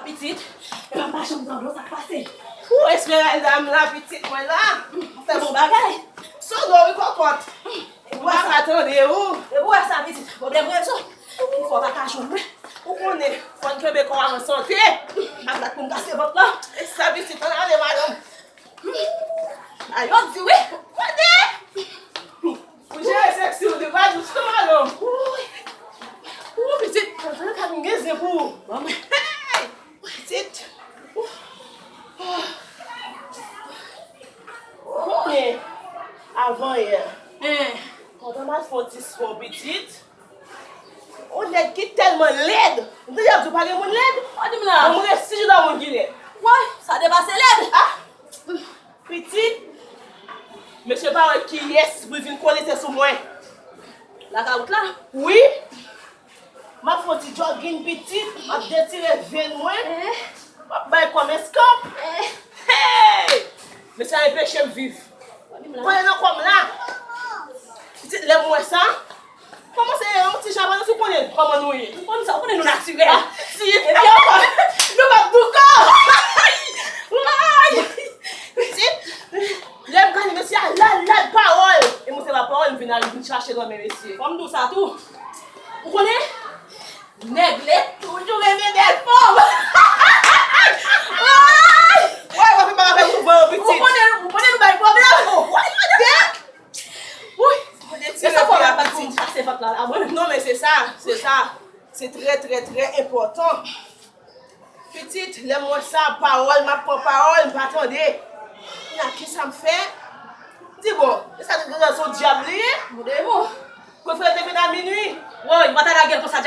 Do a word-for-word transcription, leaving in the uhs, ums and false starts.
Pitit, e pa machann tande w sa k pase. Ou Esmeralda, m la, pitit mwen la. Fè bon bagay. Sonde w wi kòkòt. Ou pa ka tande ou. Epi w wè sa, pitit, pwoblèm rezo. Ou fè w pa ka jwenn mwen. Ou konnen, fò n kenbe kò a an sante. M ap bat pou m kase vant lan. E sa, pitit, ann ale, madanm. Ayo di wi. Kote? Pou jere seksi w, li pa dous non, madanm. Ou pitit, antre nan kay m gen zen pou ou. Bon, mwen. Pitit. Konnen avan yè, pandan m al fè yon ti spò, pitit, yon nèg ki tèlman lèd. M tande y ap di w pa gen moun lèd. Ou di m la. Bon, m resi jou nan moun ki lèd. Woy, sa depase lèd. Ah! Pitit, mesye pa wè kiyès pou l vin kole tèt sou mwen. Lakay ou t la? Wi. M ap fè yon ti jogging, pitit, m ap detire venn mwen. Eh. M ap bay kò m eskanp. Eh. Hey! Mesye a enpeche m viv. Konnen nan kò m la. Pitit, lè m wè sa, kòman se yon ti jan, pandan sou konnen kòman nou ye. Nou konn sa, ou konnen nou natirèl. Ah, si. Epi ankò, nou p ap douko. Woy! Pitit, lè m gade mesye a, lal, lal pawòl. E mwen se pa pawòl, m vin al vin chache nan men mesye. Fò m di w sa tou. Ou konnen? Nèg lèd toujou renmen bèl fanm. Woy! Woy, w ap fè pa avèk mouvman yo, pitit. Ou konnen, ou konnen nou bay pwoblèm. Woy, woy, woy. Woy! E sa fò w ap bat pou m kase vant la, la, mwen menm. Non, men se sa, se sa. Se trè, trè, trè enpòtan. Pitit, lè m wè sa, pawòl, m ap pran pawòl, m pa tande. Kounye a, kisa m fè? M di, bon, e sa te gen rezon dyab li ye? Bon, de bon. Prefere te vin a minui. Woy, m pa ta lage l konsa,